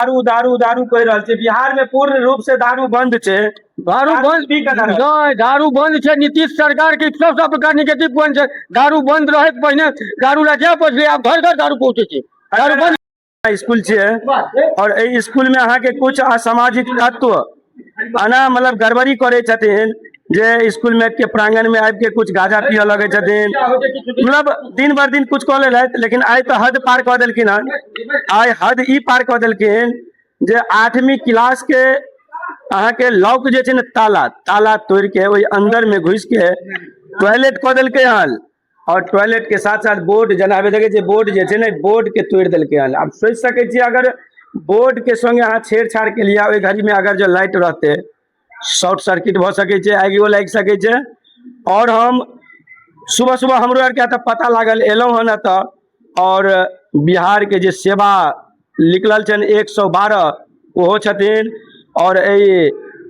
दारू दारू दारू कहि रहल छै। बिहार में पूर्ण रूप से दारू बंद छै। दारू बंद की केना रहल? नहि, दारू बंद छै। नीतीश सरकार के सबसँ बड़का निगेटिव पॉइंट छै। दारू बंद रहैत पहिने दारू लए जाय पड़ै छलै, आब घर घर दारू पहुँचै छै। दारू बंद स्कूल छियै और एहि स्कूल में अहाँके कुछ असामाजिक तत्व एना मतलब गड़बड़ी करै छथिन जे स्कूल में के प्रांगण में आबि के कुछ गांजा पियऽ लगै छथिन। मतलब दिन भर दिन कुछ कऽ लेलथि, लेकिन आइ तऽ हद पार कऽ देलखिन हन। आइ हद ई पार कऽ देलखिन जे 8वीं क्लास के अहाँके लॉक जे छै ने, ताला ताला तोड़ि के ओहि अंदर में घुसि के टॉयलेट कऽ देलकै हन और टॉयलेट के साथ साथ बोर्ड जेना अभी देखै छियै, बोर्ड जे छै ने, बोर्ड के तोड़ि देलकै हन। आब सोचि सकै छियै, अगर बोर्ड के संगे अहाँ छेड़छाड़ केलियै, ओहि घड़ी में अगर जो लाइट रहतै, शॉर्ट सर्किट भऽ सकै छै, आगियो लागि सकै छै। आओर हम सुबह सुबह हमरो आरके एतऽ पता लागल, एलहुँ हन एतऽ और बिहारके जे सेवा निकलल छनि 112, ओहो छथिन और एहि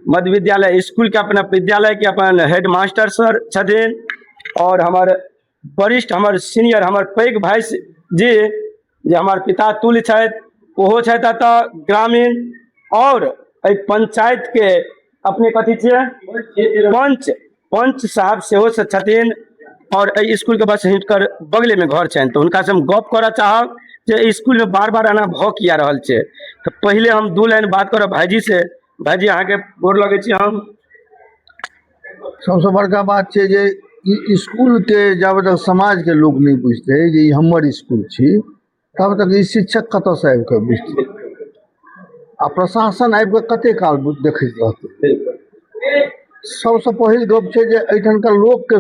मध्य विद्यालय स्कूलके अपना विद्यालयके अपन हेड मास्टर सर छथिन और हमर वरिष्ठ, हमर सीनियर, हमर पैघ भाय जी जे हमर पिता तुल्य छथि, ओहो छथि एतऽ ग्रामीण। और एहि पंचायतके अपने कथी छियै, पंच, पंच साहब सेहो से छथिन और एहि स्कूलके बस हिनकर बगलेमे घर छनि, तऽ हुनकासँ हम गप करऽ चाहब जे एहि स्कूलमे बार बार एना भऽ किया रहल छै। तऽ पहिले हम दू लाइन बात करब भाइजी से। भाइजी, अहाँके गोर लगै छी हम। सबसँ बड़का बात छै जे ई इसकुलके जाबे तक समाजके लोक नहि बुझतै जे ई हमर इसकुल छी, तब तक ई शिक्षक कतऽसँ आबि कऽ बुझतै आ प्रशासन आबि कऽ कते काल देखैत रहतै? सबसँ पहिल गप छै जे एहिठामका लोकके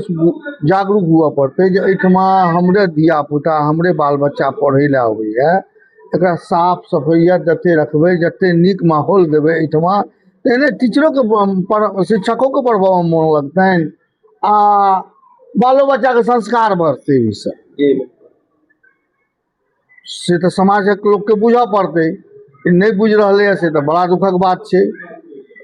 जागरूक हुअ पड़तै जे एहिठमा हमरे धियापुता, हमरे बाल बच्चा पढ़ै लए अबैया, एकरा साफ सफैया जते रखबै, जते नीक माहौल देबै एहिठमा, तेहने टीचरोके, शिक्षकोके पढ़बऽमे मोन लगतनि आ बालो बच्चाके संस्कार बढ़तै ओहिसँ। से तऽ समाजक लोकके बुझऽ पड़तै। नहि बुझि रहलैए से तऽ बड़ा दुःखक बात छै।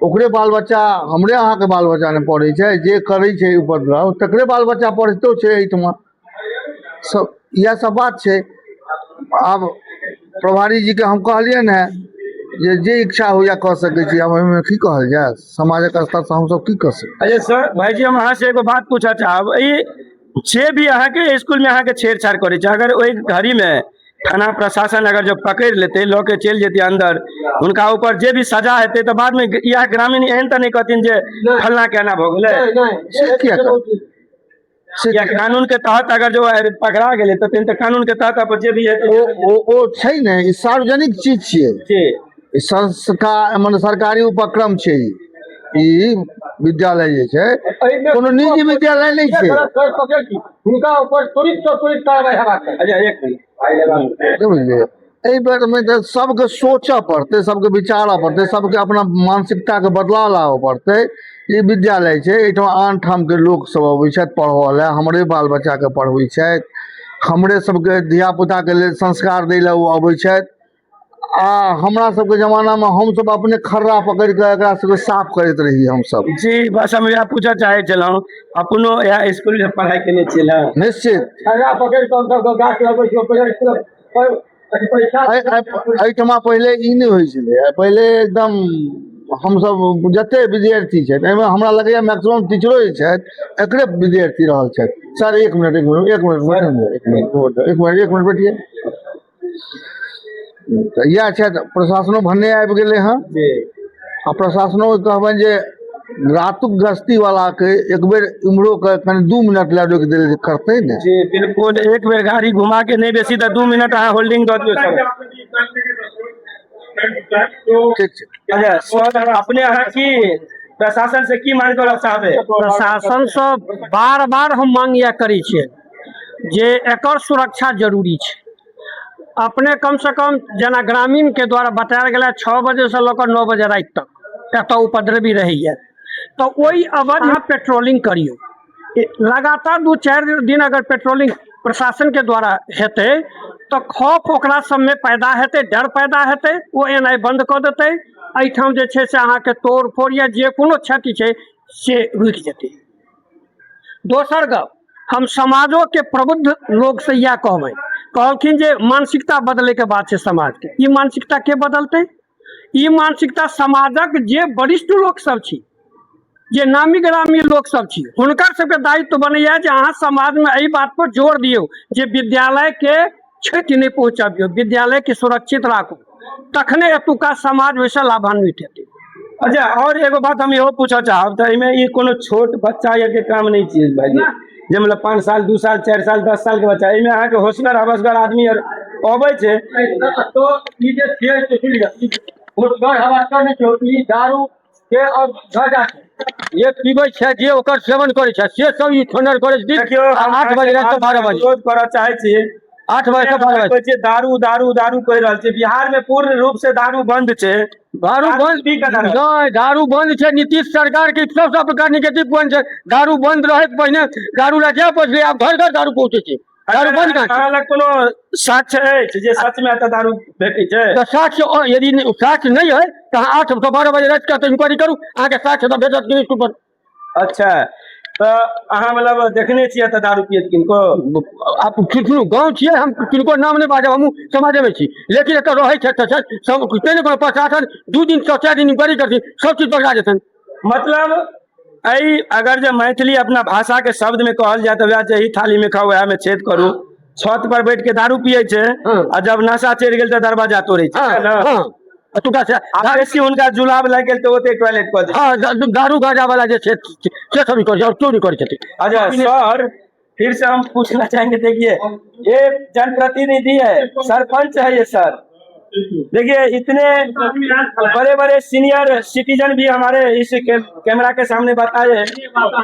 ओकरे बाल बच्चा, हमरे अहाँके बाल बच्चा ने पढ़ै छै। जे करै छै उपद्रव, तकरे बाल बच्चा पढ़ितो छै एहिठमा। सब इएह सब बात छै। आब प्रभारी जीके हम कहलियनि हेँ जे जे इच्छा होइए कऽ सकै छी। आब एहिमे की कहल जाय? समाजक स्तरसँ हमसब की कऽ सकै? अच्छा सर, भाईजी, हम अहाँ से एगो बात पूछऽ चाहब। ई जे भी अहाँके स्कूल में अहाँके छेड़छाड़ करै छै, अगर ओहि घड़ी में थाना प्रशासन अगर जब पकड़ि लेतै, लऽ के चलि जेतै अंदर, हुनका ऊपर जे भी सजा हेतै, तऽ बाद में इएह ग्रामीण एहन तऽ नहि कहथिन जे फलना के एना भऽ गेलै? से किया कहतै? से या कानून के तहत अगर जो पकड़ा गेलै तऽ कानून के तहत अपन जे भी हेतै। ओ ओ ओ छै ने, ई सार्वजनिक चीज छियै। ई संस्कार मने सरकारी उपक्रम छै। ई विद्यालय जे छै, कोनो निजी विद्यालय नहि छै। हुनका ऊपर त्वरित सँ त्वरित कार्रवाई हेबाक चाही। अच्छा, एक मिनट। नहि बुझलियै? एहि बेरमे तऽ सबके सोचऽ पड़तै, सबके विचारऽ पड़तै, सबके अपना मानसिकताके बदलाव लाबऽ पड़तै। ई विद्यालय छै, एहिठाम आन ठामके लोक सब अबै छथि पढ़ऽ लए, हमरे बाल बच्चाके पढ़बै छथि, हमरे सबके धियापुताके लेल संस्कार दै लए ओ अबै छथि। आ हमरा सबके जमानामे हमसब अपने खर्रा पकड़ि कऽ एकरा सबके साफ करैत रही हमसब। जी, बस हम इएह पूछऽ चाहै छलहुँ, अपनो इएह स्कूलमे पढ़ाइ केने छियै ने? निश्चित। खर्रा पकड़ि कऽ हमसब गाछ लगबै छियै पहिले। एहिठमा पहिले ई नहि होइ छलै। पहिले एकदम हमसब जते विद्यार्थी छथि एहिमे, हमरा लगैया मैक्सिमम टीचरो जे छथि, एकरे विद्यार्थी रहल छथि। सर, एक मिनट, एक मिनट, एक मिनट बैठिए, एक मिनट, एक मिनट, एक मिनट बैठिए। तऽ इएह छथि। प्रशासनो भने आबि गेलै हँ। आ प्रशासनो कहबनि जे रातुक गस्ती वालाके एक बेर इम्हरो के कनि 2 मिनट लए रोकि देल करतै ने। जी बिल्कुल, एक बेर गाड़ी घुमा के नहि बेसी तऽ 2 मिनट अहाँ होल्डिंग दऽ दियौ सर। ठीक छै। अच्छा सर, अपने अहाँ की प्रशासन से की मांग करऽ चाहबै? प्रशासनसँ बार बार हम मांग इएह करै छियै जे एकर सुरक्षा जरूरी छै। अपने कमसँ कम जेना ग्रामीणके द्वारा बतायल गेलै, 6 बजेसँ लऽ कऽ 9 बजे राति तक एतऽ उपद्रवी रहैए, तऽ ओहि अवधिमे पेट्रोलिंग करियौ लगातार। 2-4 दिन अगर पेट्रोलिंग प्रशासनके द्वारा हेतै, तऽ खौफ ओकरा सबमे पैदा हेतै, डर पैदा हेतै, ओ एनाइ बन्द कऽ देतै। एहिठाम जे छै से अहाँके तोड़ फोड़ या जे कोनो क्षति छै, से रुकि जेतै। दोसर गप, हम समाजोके प्रबुद्ध लोकसँ इएह कहबै, कहलखिन जे मानसिकता बदलैके बात छै समाजके। ई मानसिकता के बदलतै? ई मानसिकता समाजक जे वरिष्ठ लोकसभ छी, जे नामी ग्रामी लोकसभ छी, हुनकर सबके दायित्व बनैया जे अहाँ समाजमे एहि बात पर जोर दियौ जे विद्यालयके क्षति नहि पहुँचबियौ, विद्यालयके सुरक्षित राखू, तखने एतुका समाज ओहिसँ लाभान्वित हेतै। अच्छा, और एगो बात हम इहो पूछऽ चाहब, तऽ एहिमे ई कोनो छोट बच्चा के काम नहि छियै भाईजी, जे मतलब 5 साल 2 साल 4 साल 10 साल के बच्चा, एहिमे अहाँके होशगर हवसगर आदमी आर अबै छै। तो ई जे छियै से सुनि लिअ, ई होशगर हवसगर नहि छै, ई दारू के और गांजा के जे पीबै छै, जे ओकर सेवन करै छै, से सब ई ठोनर करै छै। देखियौ, हम 8 बजे राति से 12 बजे अनुरोध करऽ चाहै छी, 8 बजे से 12 बजे कहै छियै दारू दारू दारू कहि रहल छै, बिहार में पूर्ण रूप से दारू बंद छै। दारू बंद पी कऽ रहल। नहि, दारू बंद छै। नीतीश सरकार के सबसँ बड़का निगेटिव पॉइंट छै। दारू बंद रहैत पहिने दारू लए जाय पड़ै छलै, आब घर घर दारू पहुँचै छै। दारू बंद कहाँ छै? अहाँ लग कोनो साक्ष्य अछि जे सच में एतऽ दारू भेटै छै? तऽ साक्ष्य यदि साक्ष्य नहि है तऽ अहाँ 8 से 12 बजे राति के इंक्वायरी करू, अहाँके साक्ष्य तऽ भेटत कि स्कूल पर। अच्छा, तऽ अहाँ मतलब देखने छियै एतऽ दारू पियैत किनको? आब सुनू, गाँव छियै, हम किनको नाम नहि बाजब, हमहूँ समाजेमे छी, लेकिन एतऽ रहै छै तऽ सब तेँ ने कोनो प्रशासन 2 दिन से 4 दिन इंक्वायरी करथिन, सब चीज पकड़ा जेतनि। मतलब एहि अगर जे मैथिली अपना भाषा के शब्द में कहल जाय तऽ वएह जेही थाली में खाउ वएह में छेद करू। छत पर बैठ के दारू पियै छै आ जब नशा चढ़ि गेल तऽ दरवाजा तोड़ै छै, है ने? हँ, एतुका से आ बेसी हुनका जुलाब लागि गेल तऽ ओते टॉयलेट कऽ दै। हँ, दारू गांजा वाला जे छै से सब करै छै, और क्यों नहि करै छथिन। अच्छा सर, फिर से हम पूछना चाहेंगे, देखिए ये जनप्रतिनिधि है, सरपंच है ये सर, देखिए इतने बड़े बड़े सीनियर सिटीजन भी हमारे इस कैमरा के सामने बताए।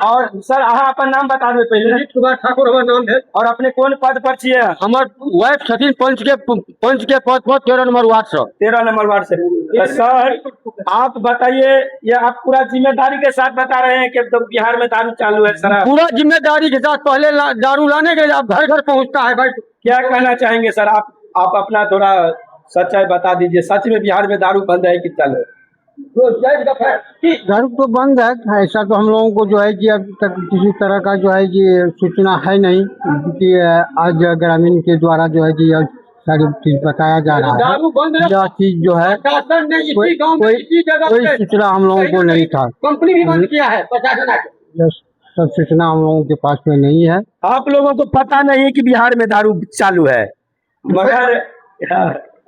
और सर अहाँ अपन नाम बता दे पहले। अजित कुमार ठाकुर हमर नाम भेल। और अपने कोन पद पर छियै? हमर वाइफ छथिन पंच के पद पर 13 नंबर वार्ड से। 13 नंबर वार्ड से। तो सर आप बताइए, ये आप पूरा जिम्मेदारी के साथ बता रहे हैं कि तो बिहार में दारू चालू है शराब? पूरा जिम्मेदारी के साथ, पहले दारू लाने के लिए आप घर घर पहुंचता है भाई। क्या कहना चाहेंगे सर आप? आप अपना थोड़ा सच्चाई बता दीजिए, सच में बिहार में दारू बंद है कि चालू है? दारू तो बंद है, ऐसा तो हम लोगों को जो है कि अब तक किसी तरह का जो है कि सूचना है नहीं कि आज ग्रामीण के द्वारा जो है कि यह सारी चीज बताया जा रहा है। दारू बंद है। यह चीज जो है प्रशासन ने इसी कोई गांव में कोई इसी जगह कोई पे सूचना हम लोगों को नहीं था। कंपनी भी बंद किया है प्रशासन आके। यह सब सूचना हम लोगों के पास में नहीं है। आप लोगों को पता नहीं है कि बिहार में दारू चालू है, मगर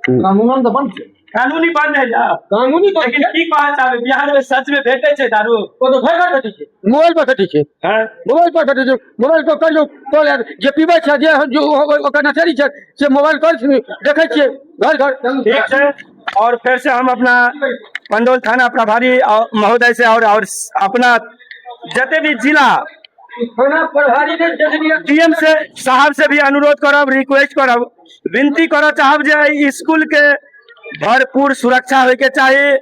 कानूनन तऽ बंद छै। कानूनी बंद है ना। कानूनी बंद लेकिन की कहना चाहबे, बिहार में सच में भेटे छै दारू? ओ तो घर घर भेटै छै, मोबाइल पर भेटै छै। हैं? मोबाइल पर भेटै छै, मोबाइल पर कहियो कॉल आयल, जे पीबै छै, जे जो ओकर नशेड़ी छै से मोबाइल पर देखै छियै घर घर। ठीक छै। और फिर से हम अपना पंडौल थाना प्रभारी और महोदय से और अपना जते भी जिला थाना प्रभारी ने देखलियै। डीएम से साहब से भी अनुरोध करब, रिक्वेस्ट करब, विनती करऽ चाहब जे एहि स्कूल के भरपूर सुरक्षा होय के चाही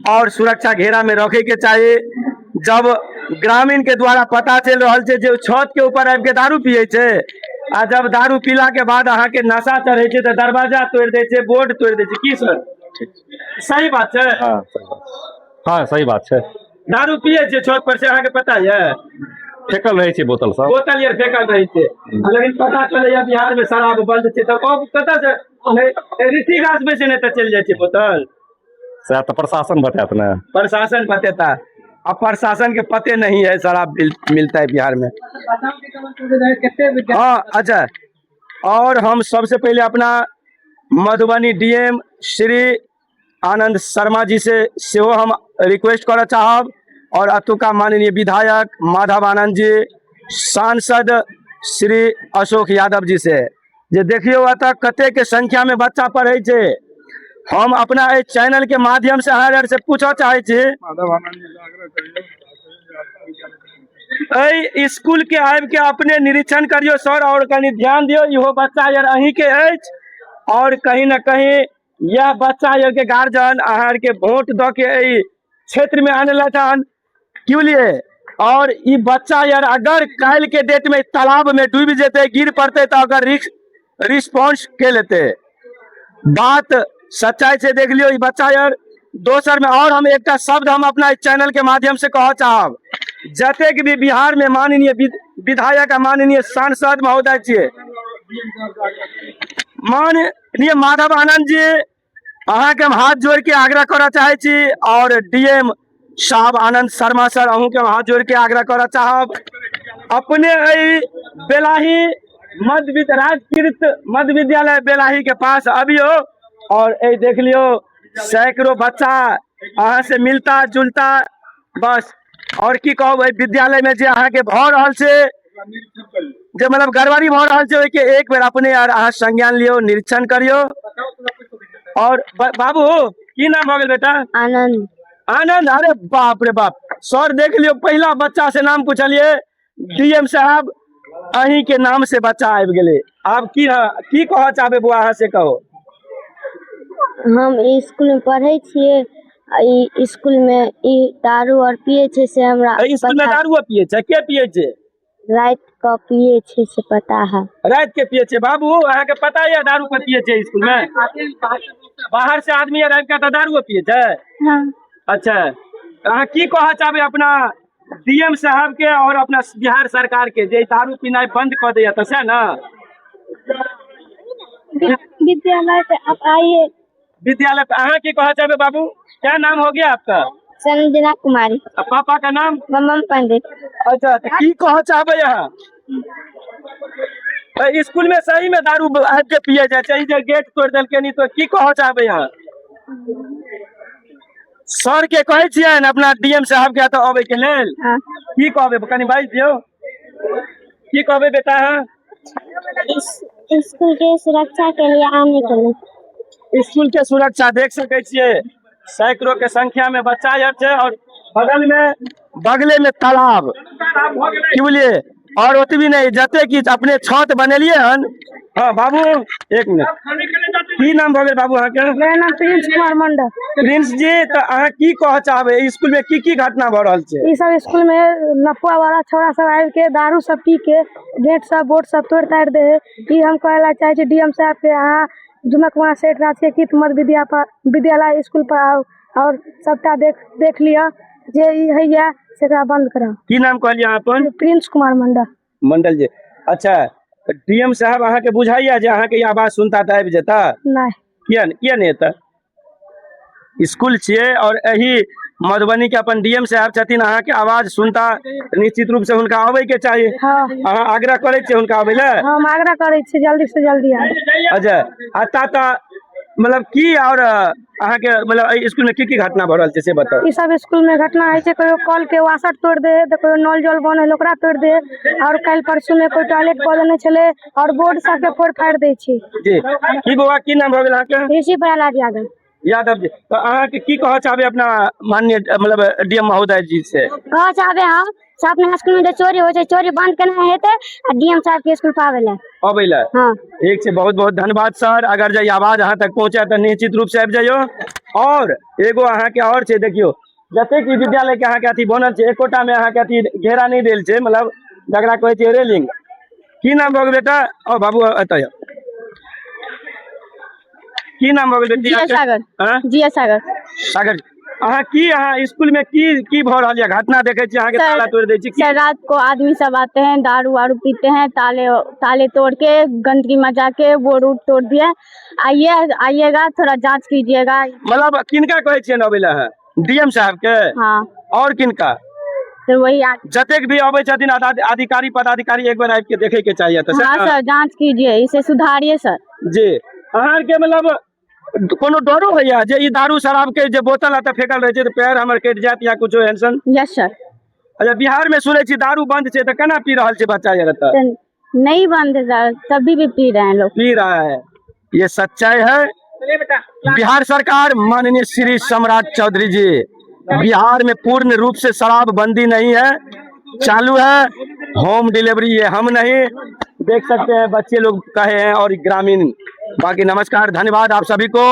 और सुरक्षा घेरा में रखे के चाही। जब ग्रामीण के द्वारा पता चलि रहल छै जे छत के ऊपर आबि के दारू पियै छै, आ जब दारू पीला के बाद अहाँ के नशा चढ़ै छै तऽ दरवाजा तोड़ि दै छै, बोर्ड तोड़ि दै छै। की सर सही बात छै? हाँ सही बात, हाँ सही बात छै। दारू पियै छै छत पर से अहाँके पता यऽ? फेकल रहै छै बोतल सब। बोतल यार फेकल रहै छै, लेकिन पता चलैया बिहार में शराब बंद छै तऽ अब कतऽ से रीति गाछ में से नहि तऽ चलि जाइ छै बोतल। सएह तऽ प्रशासन बतायत ने। प्रशासन बतेता, अब प्रशासन के पते नहीं है शराब मिलता है बिहार में। हाँ अच्छा, और हम सबसे पहले अपना मधुबनी डीएम श्री आनंद शर्मा जी से सेहो हम रिक्वेस्ट करऽ चाहब, और अतुका माननीय विधायक माधव आनंद जी, सांसद श्री अशोक यादव जी से, जे देखियौ एतऽ कतेक संख्या में बच्चा पढ़ै छै। हम अपना एहि चैनल के माध्यम से अहाँ आर से पूछऽ चाहै छी, एहि स्कूल के आबि के अपने निरीक्षण करियौ सर, और कनि ध्यान दियौ, इहो बच्चा यार अहीं के अछि, और कहीं ना कहीं यह बच्चा यार के गार्जियन अहाँ आर के वोट दऽ के एहि क्षेत्र में आनलथि हन, क्यों लिए? और ई बच्चा यार अगर काल्हि के डेट में तालाब में डूबि जेतै, गिर पड़तै, तऽ ओकर रिस्पॉन्स के लेतै? बात सच्चाई से देख लियौ ई बच्चा यार दोसर में। और हम एकटा शब्द हम अपना इस चैनल के माध्यम से कहऽ चाहब, जतेक भी बिहार में माननीय विधायक आ माननीय सांसद महोदय छियै, माननीय माधव आनंद जी, अहाँके हम हाथ जोड़ के आग्रह करऽ चाहै छी और डीएम साहब आनंद शर्मा सर, अहूँके हम हाथ जोड़ के आग्रह करऽ चाहब, अपने एहि बेलाही मध्य राजकृत मध्य विद्यालय बेलाही के पास अबियो और एहि देख लियो सैकड़ों बच्चा अहाँ से मिलता जुलता। बस और की कहब, एहि विद्यालय में जे अहाँके भऽ रहल छै, जे मतलब गड़बड़ी भऽ रहल छै, ओहिके एक बेर अपने आर अहाँ संज्ञान लियौ, निरीक्षण करियौ। और बाबू की नाम भऽ गेल बेटा? आनंद। आनंद, अरे बाप रे बाप सर, देख लियौ पहिला बच्चा से नाम पूछलिए, डीएम साहब अहीं के नाम से बच्चा आबि गेलै। आब की की कहऽ चाहबै बौआ अहाँ, से कहो। हम स्कूल में पढ़ै छियै, आ ई स्कूल में ई दारू आर पियै छै से हमरा एहि स्कूल में पता। दारूओ पियै छै? के पियै छै? राति कऽ पियै छै से पता है। राति के पियै छै? बाबू, अहाँके पता यऽ दारू के पियै छै स्कूल में? बाहर से आदमी आर आबि कऽ तऽ दारूओ पियै छै? हाँ। अच्छा, अहाँ की कहऽ चाहबै अपना डीएम साहब के और अपना बिहार सरकार के, जे दारू पीनाइ बंद कऽ दैया तऽ सएह ने? विद्यालय पे आप आइए। विद्यालय पे अहाँ की कहऽ चाहबै? बाबू, क्या नाम हो गया आपका? संजना कुमारी। आ पापा का नाम? बमबम पंडित। अच्छा, तऽ की कहऽ चाहबै अहाँ? तऽ स्कूल में सही में दारू आबि के पिए जाइ छै? ई जे गेट तोड़ि देलकै नी, तऽ की कहऽ चाहबै अहाँ? सर के कहै छियनि अपना डीएम साहब के एतऽ अबै के लेल? हाँ। की कहबै, कनि बाजि दियौ, की कहबै बेटा अहाँ? स्कूल के सुरक्षा के लिए आने के लिए। स्कूल के सुरक्षा देख सकै छियै, सैकड़ों के संख्या में बच्चा आर छै और बगल में, बगले में तालाब, की बुझलिए? और ओतबी नहि, जते कि अपने छत बनेलियै हन। हाँ बाबू, एक मिनट, की नाम भऽ गेल बाबू अहाँके? मेरा नाम प्रिंस कुमार मंडल। प्रिंस जी, तऽ अहाँ की कहऽ चाहबै, स्कूल में की की घटना भऽ रहल छै? ई सब स्कूल में लफुआ वाला छौड़ा सब आबि के दारू सब पी के गेट सब बोर्ड सब तोड़ि ताड़ि दे है। ई हम कहै ला चाहै छी डीएम साहब के, अहाँ झुमक कुमार सेठ राजकीय मध्य विद्या पर विद्यालय स्कूल पर आउ और सबटा देख देख लिअ, जे ई होइया से एकरा बंद कराउ। की नाम कहलियै अहाँ अपन? प्रिंस कुमार मंडल। मंडल जी। अच्छा, डीएम साहब अहाँके बुझाइया जे अहाँके ई आवाज सुनता तऽ आबि जेता? नहि। किया? किया नहि एता? स्कूल छियै और एहि मधुबनी के अपन डीएम साहब छथिन, अहाँके आवाज सुनता, निश्चित रूप से हुनका अबै के चाही। हाँ। अहाँ आग्रह करै छियै हुनका अबै लए? हम आग्रह करै छी, जल्दी से जल्दी आउ। अच्छा, आ ता तऽ मतलब की और अहाँके मतलब एहि स्कूल में की की घटना भऽ रहल छै से बताउ। ई सब स्कूल में घटना होइ छै, कहियो कल के वाशर तोड़ि दे है तऽ कहियो नल जल बन है ओकरा तोड़ि दे है, और काल्हि परसू में कोइ टॉयलेट कऽ देने छलै और बोर्ड सबके फोड़ि फाड़ि दै छै। जी, की बौआ, की नाम भऽ गेल अहाँके? ऋषि प्रहलाद यादव। यादव जी, तऽ अहाँके की कहऽ चाहबै अपना माननीय मतलब डीएम महोदय जी से? कहऽ चाहबै हम से अपना स्कूल में जे चोरी होइ छै, चोरी बंद केना हेतै आ डीएम साहब के स्कूल पर आबै लए। अबै लए। हाँ। ठीक छै, बहुत बहुत धन्यवाद सर। अगर जे ई आवाज अहाँ तक पहुँचे तऽ निश्चित रूप से आबि जइयौ। और एगो अहाँके और छै, देखियौ जतेक ई विद्यालय के अहाँके अथी बनल छै, एकोटा मे अहाँके अथी घेरा नहि देल छै, मतलब जकरा कहै छै रेलिंग। की नाम भऽ गेल बेटा? ओ बाबू, एतऽ आउ। की नाम भऽ गेल बेटी जिया अहाँके? सागर। आँय? जिया सागर। सागर, अहाँ की, अहाँ स्कूल में की की भऽ रहल यऽ घटना? देखै छी अहाँके सर- ताला तोड़ि दै छी की? सर, रात को आदमी सब आते हैं, दारू वारू पीते हैं, ताले ताले तोड़ के गंदगी मचा के बोर्ड उड तोड़ दिए। आइए, आइएगा, थोड़ा जांच कीजिएगा। मतलब किनका कहै छियनि अबै लए अहाँ? डीएम साहब के? हाँ। और किनका? सर, वही जतेक भी अबै छथिन अधिकारी पदाधिकारी, एक बेर आबि के देखे के चाहिए तऽ हाँ। सर। सर, जांच कीजिए, इसे सुधारिए सर। जी, अहाँके मतलब कोनो डरो होइया जे ई दारू शराब के जे बोतल एतऽ फेकल रहै छै तऽ पैर हमर कटि जायत या कुछो एहन सन? Yes sir. अच्छा, बिहार में सुनै छी दारू बंद छै, तऽ केना पी रहल छै बच्चा यार एतऽ? सर, नहीं बंद है सर, तभी भी पी रहे हैं लोग। पी रहा है, ये सच्चाई है। बिहार सरकार माननीय श्री सम्राट चौधरी जी, बिहार में पूर्ण रूप से शराबबंदी नहीं है, चालू है होम डिलीवरी। ये हम नहीं, देख सकते हैं बच्चे लोग कहे हैं और ग्रामीण। बाकी नमस्कार, धन्यवाद आप सभी को।